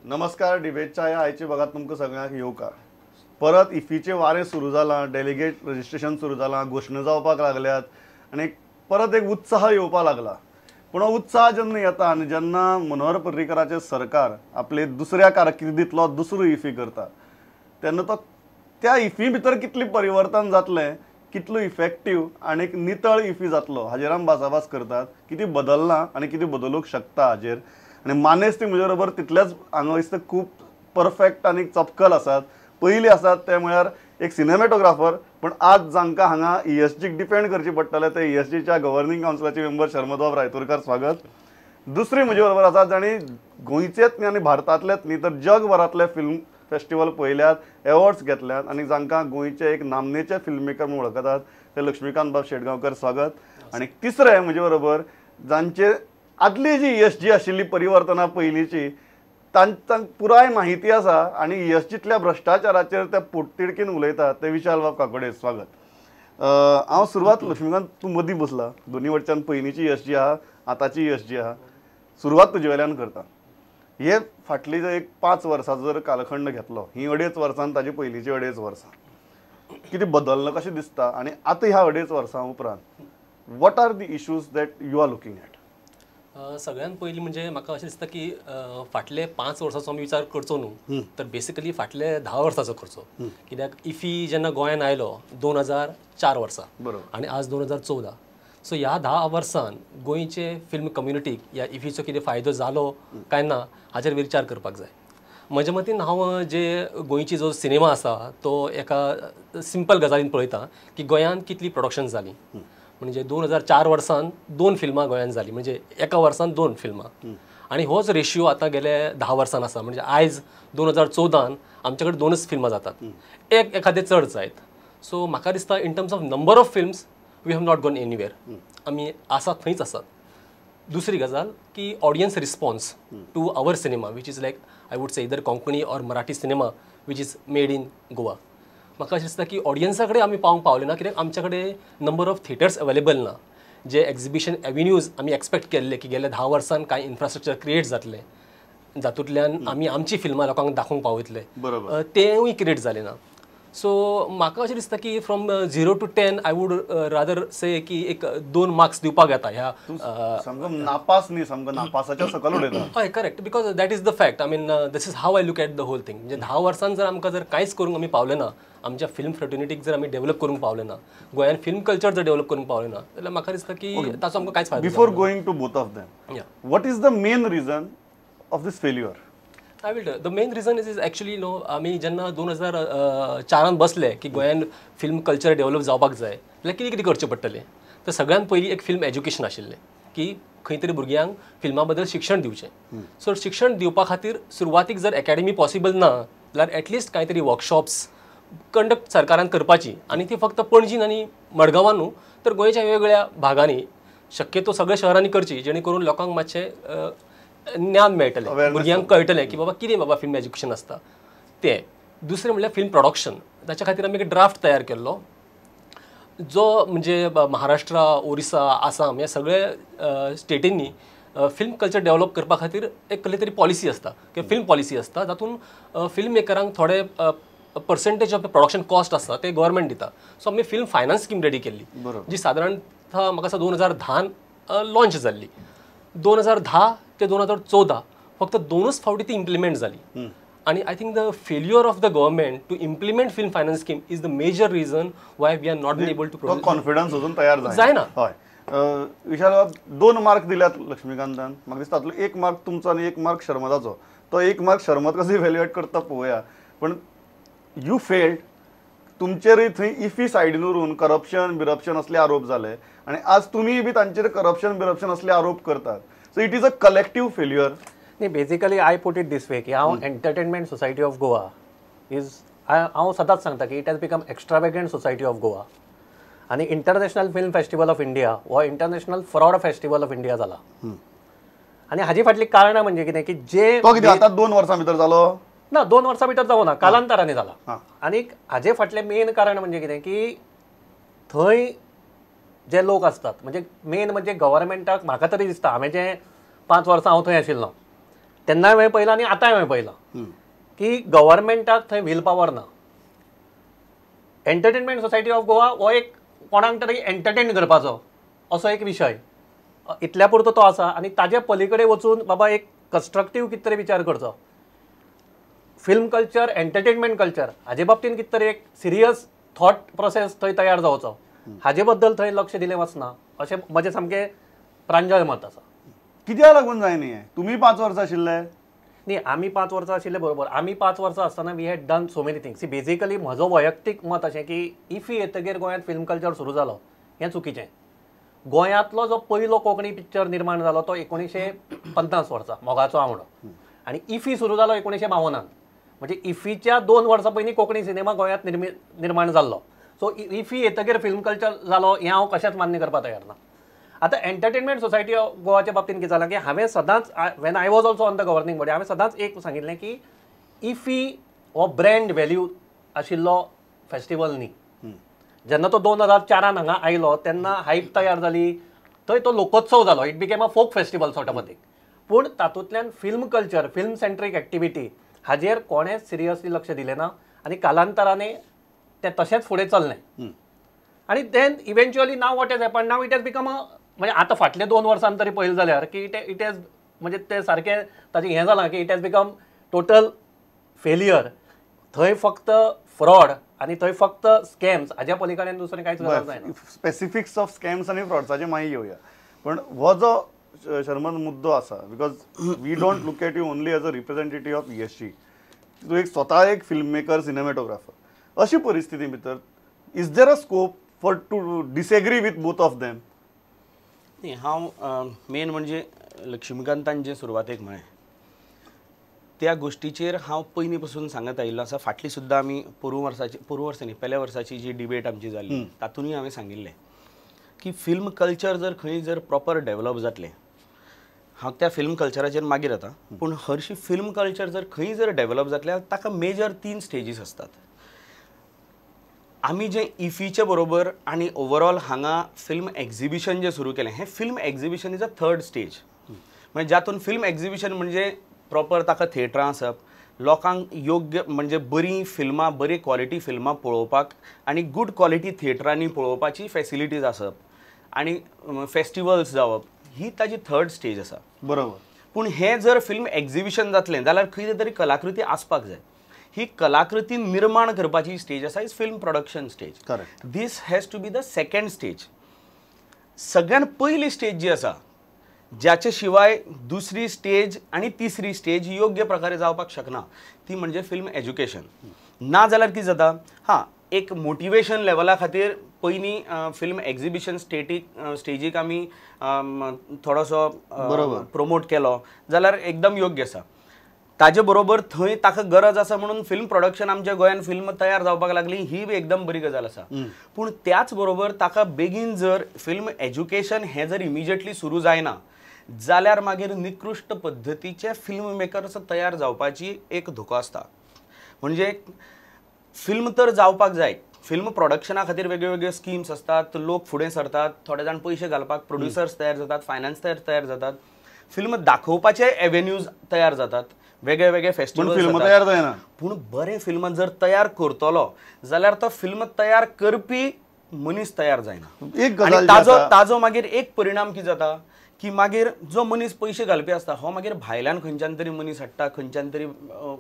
नमस्कार, डिबेटच्या ह्या आयच्या भागात तुमकां सगळ्यांक येवकार. परत इफीचे वारें सुरू जालां, डेलिगेट रजिस्ट्रेशन सुरू जालां, घोशणा जावपाक लागल्यात आनी परत एक उत्साह येवपाक लागला. पूण हो उत्साह जेन्ना येता आनी जेन्ना मनोहर पर्रीकराचें सरकार आपले दुसऱ्या कारकिर्दींतलो दुसरो इफी करता तेन्ना तो त्या इफी भितर कितलें परिवर्तन जातलें, कितलो इफेक्टीव आनी नितळ इफी जातलो हाजेर आमी भासाभास करतात. कितें बदललां आनी कितें बदलूंक शकता हाजेर. आनी मानेस्त म्हजे बरोबर तितलेच हांगा दिसता खूब परफेक्ट आनी चपकल आसात. पयलीं आसात ते म्हळ्यार एक सिनेमॅटोग्राफर, पूण आज जांकां हांगा ESGक डिपेंड करचें पडटलें ते ESGच्या गव्हर्निंग कावन्सिलाचे मेंबर शर्मदबाब रायतुरकार, स्वागत. दुसरी म्हजे बरोबर आसात जांणी गोंयचेच न्ही आनी भारतांतलेच न्ही तर जगभरांतले फिल्म फेस्टिवल पळयल्यात, एवॉर्ड्स घेतल्यात आनी जांकां गोंयचे एक नामनेचे फिल्म मेकर म्हणून वळखतात ते लक्ष्मीकांत बाब शेटगांवकर, स्वागत. आनी तिसरे म्हजे बरोबर जांचे आदली जी ESG आशिल्ली परिवर्तना पयलींची तांकां पुराय माहिती आसा आनी ESGतल्या भ्रश्टाचाराचेर ते पोटतिडकीन उलयतात ते विशाल बाब काकोडे, स्वागत. हांव सुरवात लक्ष्मीकांत तूं मदीं बसला, दोनी वटच्यान पयलींची ESG आहा, आतांची ESG आहा, सुरवात तुजे वेल्यान करता. हे फाटली जर एक 5 वर्सांचो जर कालखंड घेतलो, ही 2.5 वर्सां ताजे पयलींची 2.5 वर्सां कितें बदललां कशें दिसता आनी आतां ह्या 2.5 वर्सां उपरांत what are the issues that you are looking at? सगळ्यात पयलीं म्हणजे म्हाका अशें दिसता की फाटले 5 वर्सांचो आमी विचार करचो न्हू, तर बेसिकली फाटले 10 वर्सांचो करचो. कित्याक इफी जेन्ना गोंयान आयलो 2004 वर्सा आनी आज 2014, सो ह्या 10 वर्सान गोंयचे फिल्म कम्युनिटीक ह्या इफीचो कितें फायदो जालो काय ना हाचेर विचार करपाक जाय. म्हज्या मतीन हांव जे गोंयची जो सिनेमा आसा तो एका सिंपल गजालीन पळयता की गोंयांत कितली प्रोडक्शन जाली. म्हणजे 2004 वर्सान 2 फिल्मां गोंयांत जालीं, म्हणजे एका वर्सान 2 फिल्मां, आनी होच रेशियो आतां गेले 10 वर्सान आसा. म्हणजे आयज 2014 आमचे कडेन 2च फिल्मां जातात, एक एखादें चड जायत. सो म्हाका दिसता in terms of number of films we have not gone anywhere, आमी आसा थंयच आसात. दुसरी गजाल की audience response to our cinema which is like I would say either Konkani or Marathi cinema which is made in Goa, म्हाका अशें दिसता की ऑडियन्सा कडेन आमी पावंक पावले ना, कित्याक आमचे कडेन नंबर ऑफ थिएटर्स अवेलेबल ना. जे एक्झिबिशन एवेन्यूज आमी एक्सपेक्ट केल्ले की गेल्या 10 वर्सान कांय इन्फ्रास्ट्रक्चर क्रिएट जातलें जातूंतल्यान आमी आमची फिल्मां लोकांक दाखोवंक पावयतले, तेंवूय क्रिएट जालें ना. सो म्हाका अशें दिसता की from 0 to 10 I would rather say की एक 2 मार्क्स दिवपाक येता ह्या. सामको नापास न्ही, सामको नापासाच्या सकयल उडयता. हय, correct, because that is the fact. I mean this is how I look at the whole thing. म्हणजे 10 वर्सान जर आमकां जर कांयच करूंक आमी पावले ना, आमच्या फिल्म फ्रेटर्निटीक जर आमी डेव्हलप करूंक पावले ना, गोंयान फिल्म कल्चर जर डेव्हलप करूंक पावले ना, जाल्यार म्हाका दिसता की ताचो आमकां कांयच फायदो. Before going to both of them, what is the main reason of this failure? I will. The main reason is actually no, आमी जेन्ना 2004 बसले की गोंयान फिल्म कल्चर डेव्हलप जावपाक जाय जाल्यार कितें कितें करचें पडटलें, तर सगळ्यांत पयलीं एक फिल्म एज्युकेशन आशिल्लें की खंय तरी भुरग्यांक फिल्मा बद्दल शिक्षण दिवचें. सो शिक्षण दिवपा खातीर सुरवातीक जर एकेडमी पॉसिबल ना जाल्यार एटलिस्ट कांय तरी वर्कशॉप्स कंडक्ट सरकारान करपाची, आनी ती फक्त पणजीन आनी मडगांवान न्हू तर गोंयच्या वेगवेगळ्या भागांनी शक्यतो सगळ्या शहरांनी करची, जेणे करून लोकांक मातशें ज्ञान मेळटलें, भुरग्यांक कळटलें की बाबा कितें बाबा फिल्म एज्युकेशन आसता तें. दुसरें म्हणल्यार फिल्म प्रोडक्शन, ताच्या खातीर आमी एक ड्राफ्ट तयार केल्लो जो म्हणजे महाराष्ट्र, ओरिसा, आसाम ह्या सगळ्या स्टेटींनी फिल्म कल्चर डेव्हलप करपा खातीर एक कसली तरी पॉलिसी आसता किंवा फिल्म पॉलिसी आसता, जातून फिल्म मेकरांक थोडे पर्सेंटेज ऑफ प्रोडक्शन कॉस्ट आसता ते गव्हर्मेंट दिता. सो आमी फिल्म फायनान्स स्कीम रेडी केल्ली जी सादारणतः म्हाका दिसता 2010 लॉन्च जाल्ली. 2010 ते 2014 फक्त 2च फावटी ती इम्प्लिमेंट जाली. आनी I think the failure of the government to implement film finance scheme is the major reason why we are not able to produce. Confidence अजून तयार जायना. हय, विशाल बाब, 2 मार्क दिल्यात लक्ष्मीकांतान, म्हाका दिसता तातूंतलो 1 मार्क तुमचो आनी 1 मार्क शर्मदाचो. तो 1 मार्क शर्मद कसो इव्हॅल्युएट करता पळोवया, पूण you failed. तुमचेरूय थंय इफी सायडीन उरून करप्शन बिरप्शन असले आरोप जाले आनी आज तुमीय बी तांचेर करप्शन बिरप्शन असले आरोप करतात. So it is a collective failure. न्ही, basically I put it this way की हांव entertainment society of Goa is, हांव सदांच सांगता की it has become extravagant society of Goa. आनी international film festival of India हो international fraud festival of India जाला. आनी हाजी फाटली कारणां म्हणजे कितें की जे आतां 2 वर्सां भितर जालो ना, 2 वर्सां भितर जावना, कालांतरांनी जाला. आनी हाजे फाटलें मेन कारण म्हणजे कितें की थंय जे लोक आसतात म्हणजे मेन म्हणजे गव्हर्मेंटाक म्हाका तरी दिसता, हांवें जे 5 वर्सां हांव थंय आशिल्लो, तेन्नाय हांवें पळयलां आनी आतांय हांवें पळयलां की गव्हर्मेंटाक थंय व्हील पावर ना. एंटरटेनमेंट सोसायटी ऑफ गोवा हो एक कोणाक तरी एंटरटेन करपाचो असो एक विशय इतल्या पुरतो तो आसा आनी ताजे पलीकडे वचून बाबा एक कन्स्ट्रक्टीव कितें तरी विचार करचो. फिल्म कल्चर, एंटरटेनमेंट कल्चर हाजे बाबतीन कितें तरी एक सिरियस थॉट प्रोसेस थंय तयार जावचो हाजे बद्दल थंय लक्ष दिलें वचना अशें म्हजें सामकें प्रांजळ मत आसा. कित्याक लागून जायना हें? तुमी 5 वर्सां आशिल्ले न्ही, आमी 5 वर्सां आशिल्ले बरोबर, आमी 5 वर्सां आसतना we had done so many things. Basically म्हजो वैयक्तीक मत अशें की इफी येतगीर गोंयांत फिल्म कल्चर सुरू जालो हें चुकीचें. गोंयांतलो जो पयलो कोंकणी पिक्चर निर्माण जालो तो 1950 वर्सा मोगाचो आंवडो, आनी इफी सुरू जालो 1952, म्हणजे इफीच्या 2 वर्सां पयलीं कोंकणी सिनेमा गोंयांत निर्माण जाल्लो. सो इफी येतगीर फिल्म कल्चर जालो हें हांव कशेंच मान्य करपाक तयार ना. आतां एंटरटेनमेंट सोसायटी ऑफ गोवाच्या बाबतींत कितें जालां की हांवें सदांच when I was also on the governing body हांवें सदांच एक सांगिल्लें की इफी हो ब्रँड व्हॅल्यू आशिल्लो फेस्टिवल न्ही. जेन्ना तो 2004 हांगा आयलो तेन्ना हायप तयार जाली, थंय तो लोकोत्सव जालो, it became a folk festival sort of thing. पूण तातूंतल्यान film culture, film centric activity हाजेर कोणेंच सिरियसली लक्ष दिलें ना आनी कालांतराने तें तशेंच फुडें चल्लें. आनी then eventually now what has happen, now it has become a म्हणजे आतां फाटले 2 वर्सां तरी पळयलें जाल्यार की it has म्हणजे तें सारकें ताजें हें जालां की it has become total failure. थंय फक्त फ्रॉड आनी थंय फक्त स्कॅम्स हाज्या पलीकडेन दुसरें कांयच गजाल जायना. स्पेसिफिक्स ऑफ स्कॅम्स आनी फ्रॉड्साचे मागीर येवया, पण हो जो शर्मन मुद्दो आसा, because we don't look at you only as a representative of ESG, तूं एक स्वता एक फिल्म मेकर, सिनेमॅटोग्राफर, अशी परिस्थिती भितर is there a scope for to disagree with both of them? न्ही, हांव मेन म्हणजे लक्ष्मीकांतान जें सुरवातेक म्हळें त्या गोश्टीचेर हांव पयलीं पसून सांगत आयिल्लो आसा. फाटली सुद्दां आमी पोरूं वर्साची, पोरूं वर्सा न्ही, पेल्या वर्साची जी डिबेट आमची जाल्ली तातूंतय हांवें सांगिल्लें की फिल्म कल्चर जर खंय जर प्रॉपर डेवलप जातलें, हांव त्या फिल्म कल्चराचेर मागीर येता, पूण हरशीं फिल्म कल्चर जर खंय जर डेवलप जातलें ताका मेजर 3 स्टेजीस आसतात. आमी जें इफीचे बरोबर आनी ओवरऑल हांगा फिल्म एक्झिबिशन जें सुरू केलें, हें film exhibition is a third stage. म्हणजे जातून फिल्म एक्झिबिशन म्हणजे प्रॉपर ताका थिएटरां आसप, लोकांक योग्य म्हणजे बरीं फिल्मां, बरी क्वॉलिटी फिल्मां पळोवपाक आनी गूड क्वॉलिटी थिएटरांनी पळोवपाची फॅसिलिटीज आसप आनी फेस्टिवल्स जावप, ही ताजी थर्ड स्टेज आसा. बरोबर. पूण हें जर फिल्म एक्झिबिशन जातलें जाल्यार खंय तरी कलाकृती आसपाक जाय. ही कलाकृती निर्माण करपाची स्टेज आसा is film production stage. Correct. This has to be the second stage. सगळ्यात पयली स्टेज जी आसा ज्याचे शिवाय दुसरी स्टेज आनी तिसरी स्टेज योग्य प्रकारे जावपाक शकना ती म्हणजे फिल्म एज्युकेशन. ना जाल्यार कितें जाता, हां एक मोटिवेशन लेवला खातीर पयलीं फिल्म एक्झिबिशन स्टेजीक आमी थोडोसो प्रोमोट केलो जाल्यार एकदम योग्य आसा. ताजे बरोबर थंय ताका गरज आसा म्हणून फिल्म प्रोडक्शन आमच्या गोंयान फिल्म तयार जावपाक लागली ही बी एकदम बरी गजाल आसा. पूण त्याच बरोबर ताका बेगीन जर फिल्म एज्युकेशन हें जर इमिजिएटली सुरू जायना जाल्यार मागीर निकृश्ट पद्दतीचे फिल्म मेकर्स तयार जावपाची एक धोको आसता. म्हणजे फिल्म तर जावपाक जाय, फिल्म प्रोडक्शना खातीर वेगळे वेगळे स्किम्स आसतात, लोक फुडें सरतात, थोडे जाण पयशे घालपाक प्रोड्युसर्स तयार जातात, फायनान्सर तयार जातात, फिल्म दाखोवपाचे एवेन्यूज तयार जातात, वेगळे वेगळे फेस्टिवल फिल्म तयार जायना. पूण बरें फिल्म जर तयार करतलो जाल्यार तो फिल्म तयार करपी मनीस तयार जायना. एक ताजो ताजो मागीर एक परिणाम कितें जाता की मागीर जो मनीस पयशे घालपी आसता हो मागीर भायल्यान खंयच्यान तरी मनीस हाडटा, खंयच्यान तरी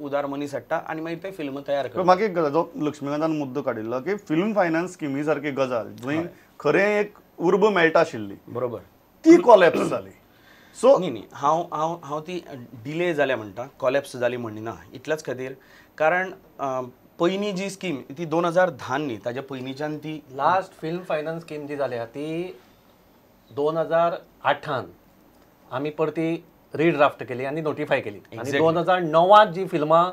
उदार मनीस हाडटा आनी मागीर ते फिल्म तयार करता. मागीर एक गजाल जो लक्ष्मीकांतान मुद्दो काडिल्लो की फिल्म फायनान्स स्किमी सारकी गजाल जंय खरें एक उर्ब मेळटा आशिल्ली, बरोबर, ती कॉलॅप्स जाली. सो न्ही न्ही, हांव हांव हांव ती डिले जाल्या म्हणटा, कॉलॅप्स जाली म्हणिना इतल्याच खातीर, कारण पयलीं जी स्कीम ती 2010 न्ही, ताज्या पयलींच्यान ती लास्ट फिल्म फायनान्स स्कीम जी जाल्या ती 2008 आमी परती रिड्राफ्ट केली आनी नोटिफाय केली आनी 2009 जी फिल्मां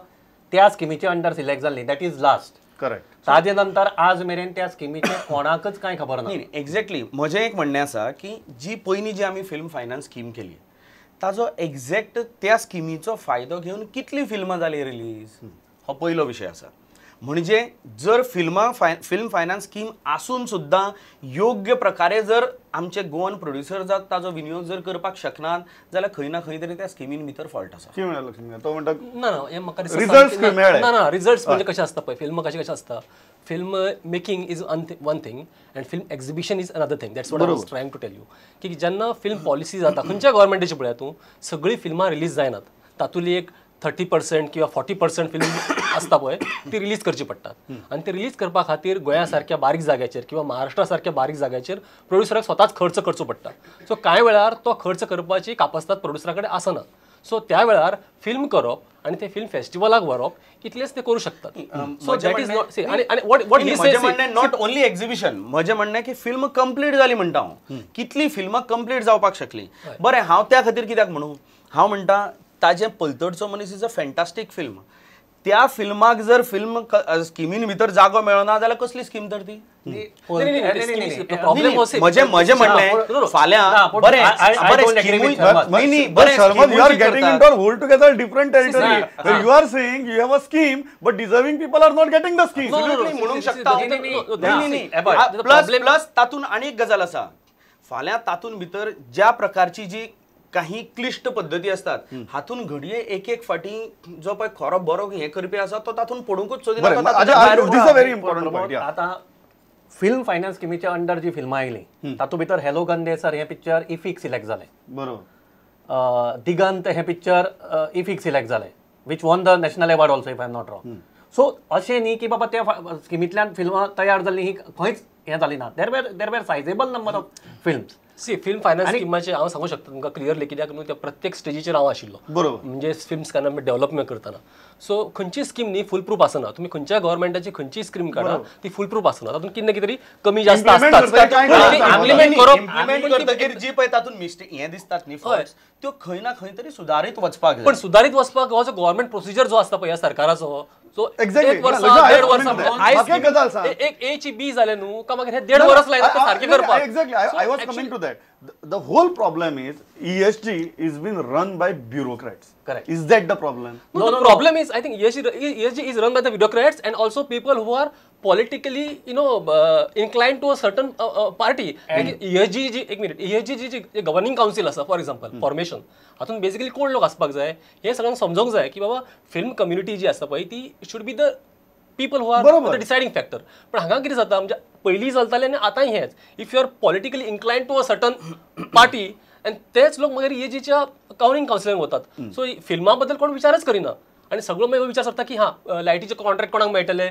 त्या स्किमीचे अंडर सिलेक्ट जाल्ली that is last. Correct. ताजे नंतर आज मेरेन त्या स्किमीचे कोणाकच कांय खबर ना. न्ही, एक्झॅक्टली. म्हजें एक म्हणणें आसा की जी पयलीं जी आमी फिल्म फायनान्स स्कीम केली ताजो एक्झॅक्ट त्या स्किमीचो फायदो घेवन कितलीं फिल्मां जालीं रिलीज हो पयलो विशय आसा. म्हणजे जर फिल्मां फिल्म फायनान्स स्कीम आसून सुद्दां योग्य प्रकारे जर आमचे गोवन प्रोड्युसर जर ताजो विनियोग जर करपाक शकनात जाल्यार खंय ना खंय तरी त्या स्किमीन भितर फॉल्ट आसा. कितें म्हणलें लक्ष्मी? तो म्हणटा ना ना हें म्हाका रिजल्ट्स खंय मेळ्ळे ना ना रिजल्ट्स म्हणजे कशें आसता पळय, फिल्म कशें कशें आसता, film making is one thing and film exhibition is another thing. That's what I was trying to tell you की जेन्ना फिल्म पॉलिसी जाता खंयच्या गव्हर्मेंटाची पळया तूं, सगळीं फिल्मां रिलीज जायनात, तातूंतली एक 30% किंवा 40% फिल्म आसता पळय ती रिलीज करची पडटात आनी ती रिलीज करपा खातीर गोंया सारक्या बारीक जाग्याचेर किंवा महाराष्ट्रा सारक्या बारीक जाग्याचेर प्रोड्युसराक स्वताच खर्च करचो पडटा. सो कांय वेळार तो खर्च करपाची कापस्ताद प्रोड्युसरा कडेन आसना. सो त्या वेळार फिल्म करप आनी ते फिल्म फेस्टिवलाक व्हरप इतलेच ते करूं शकतात. So that is not see. आनी what what he म्हजें म्हणणें not only exhibition, म्हजें म्हणणें की फिल्म कंप्लीट जाली म्हणटा हांव, कितली फिल्मां कंप्लीट जावपाक शकली. बरें, हांव त्या खातीर कित्याक म्हणूं, हांव म्हणटा ताजें Paltadcho Manis is a fantastic film. त्या फिल्माक जर फिल्म स्किमीन भितर जागो मेळना जाल्यार कसली स्कीम तर ती? म्हजें म्हजें म्हणणें फाल्यां बरें बरें Sharmad, you are getting into a whole together different territory. You are saying you have a scheme but deserving people are not getting the scheme. म्हणूंक शकता. प्लस प्लस तातूंत आनी एक गजाल आसा, फाल्यां तातूंत भितर ज्या प्रकारची जी काही क्लिश्ट पद्दती असतात हातून घडये एक एक फाटी जो पळय खरो बरो हे करपी आसा तो तातूंत पडूंकच सोदिना. आतां फिल्म फायनान्स स्किमीच्या अंडर जी फिल्मां आयलीं तातूंत भितर हॅलो गंदे सर हें पिक्चर इफीक सिलेक्ट जालें, बरोबर, दिगंत हें पिक्चर इफीक सिलेक्ट जालें which won the national award also if I am not wrong. So अशें न्ही की बाबा त्या स्किमींतल्यान फिल्मां तयार जालीं ही खंयच हें जाली ना. There were sizeable number of films. See film finance स्किमाचें हांव सांगूं शकता तुमकां क्लियरली, कित्याक न्हू त्या प्रत्येक स्टेजीचेर हांव आशिल्लो, बरोबर, म्हणजे फिल्म्स केन्ना डेव्हलपमेंट करतना. सो खंयची स्कीम न्ही फूल प्रूफ आसना, तुमी खंयच्या गव्हर्मेंटाची खंयची स्कीम काडा ती फूल प्रूफ आसना, तातूंत कितें ना कितें तरी कमी जास्त आसता. इम्प्लिमेंट करप, इम्प्लिमेंट करतकीर जी पळय तातूंत मिस्टेक हें दिसतात न्ही फॉल्ट्स, त्यो खंय ना खंय तरी सुदारीत वचपाक जाय. पण सुदारीत वचपाक हो जो गव्हर्मेंट प्रोसिजर जो आसता पळय ह्या सरकाराचो, सो एक वर्स देड वर्स एक ए ची बी जालें न्हू का मागीर हे देड वर्स लायता सारकें करपाक. Exactly, I was coming to that. The whole problem is ESG is been run by bureaucrats. Correct. Is that the problem? No, the problem is I think ESG is run by the bureaucrats and also people who are politically, you know, inclined to a certain party. ESG जी एक minute, ESG ji governing council आसा for example formation, हातूंत basically कोण लोक आसपाक जाय हें सगळ्यांक समजोंक जाय की बाबा फिल्म कम्युनिटी जी आसा पळय ती should be the people who are the deciding factor. पण हांगा कितें जाता म्हणजे पयलीं चलतालें आनी आतांय हेंच, if you are politically inclined to a certain party आनी तेच लोक मागीर ESGच्या गव्हर्निंग कावन्सिलान वतात. सो फिल्मा बद्दल कोण विचारच करिना आनी सगळो मागीर विचार करता की हां लायटीचे कॉन्ट्रॅक्ट कोणाक मेळटले,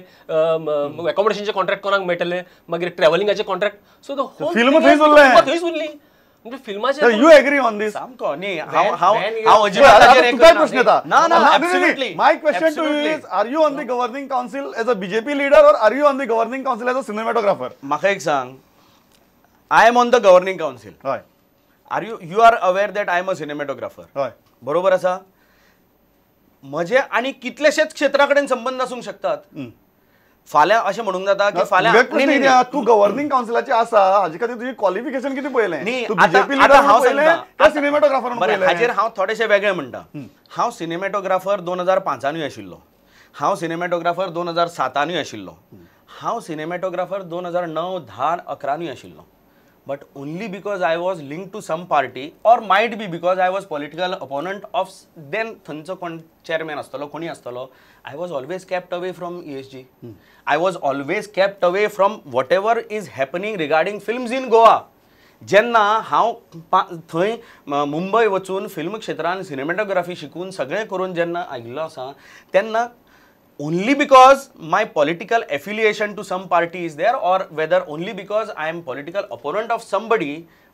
एकोमोडेशनचे कॉन्ट्रॅक्ट कोणाक मेळटले, मागीर ट्रॅव्हलिंगाचे contract. So the whole film थंयच उरली. म्हणजे फिल्माचे you agree on this? सामको न्ही, हांव हांव हांव अजिबात तुकाय प्रश्न येता. ना ना, absolutely. My question to you is, are you on the governing council as a BJP leader or are you on the governing council as a cinematographer? म्हाका एक सांग, I am on the governing council. हय. Are you you are aware that I am a cinematographer? हय, बरोबर आसा. म्हजे आनी कितलेशेच क्षेत्रा कडेन संबंद आसूंक शकतात. फाल्यां अशें म्हणूंक जाता की फाल्यां तूं गव्हर्निंग कावन्सिलाचे आसा हाजे खातीर तुजी क्वॉलिफिकेशन कितें पळयलें? बीजेपी लिडर पळयलें, सिनेमॅटोग्राफर पळयलें? हाजेर हांव थोडेशें वेगळें म्हणटा. हांव सिनेमॅटोग्राफर 2005 आशिल्लो, हांव सिनेमॅटोग्राफर 2007 आशिल्लो, हांव सिनेमॅटोग्राफर 2009, 10, 11 आशिल्लो. But only because I was linked to some party or might be because I was political opponent of then थंयचो कोण चेअरमॅन आसतलो कोणी आसतलो, I was always kept away from ESG. I was always kept away from whatever is happening regarding films in Goa. जेन्ना हांव थंय मुंबय वचून film क्षेत्रान सिनेमॅटोग्राफी शिकून सगळें करून जेन्ना आयिल्लो आसा तेन्ना only because my political affiliation to some party is there or whether only because I am political opponent of somebody,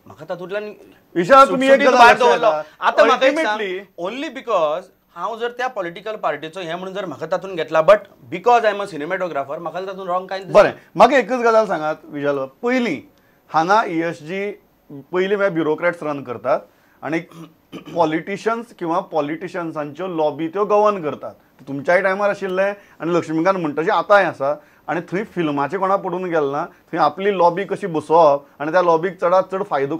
म्हाका तातूंतल्यान भायर दवरलो. आतां म्हाका only because हांव जर त्या पॉलिटिकल पार्टीचो हें म्हणून जर म्हाका तातूंत घेतला, but because I am a cinematographer म्हाका तातूंत रॉंग कांय. बरें, म्हाका एकच गजाल सांगात विशाल, पयलीं हांगा ESG पयलीं म्हळ्यार ब्युरोक्रॅट्स रन करतात आनी पॉलिटिशन्स किंवा पॉलिटिशन्सांच्यो लॉबी त्यो गवर्न करतात. तुमच्याय टायमार आशिल्लें आनी लक्ष्मीकांत म्हणटा तशें आतांय आसा. आनी थंय फिल्माचें कोणा पडून गेलें ना, थंय आपली लॉबी कशी बसोवप आनी त्या लॉबीक चडांत चड फायदो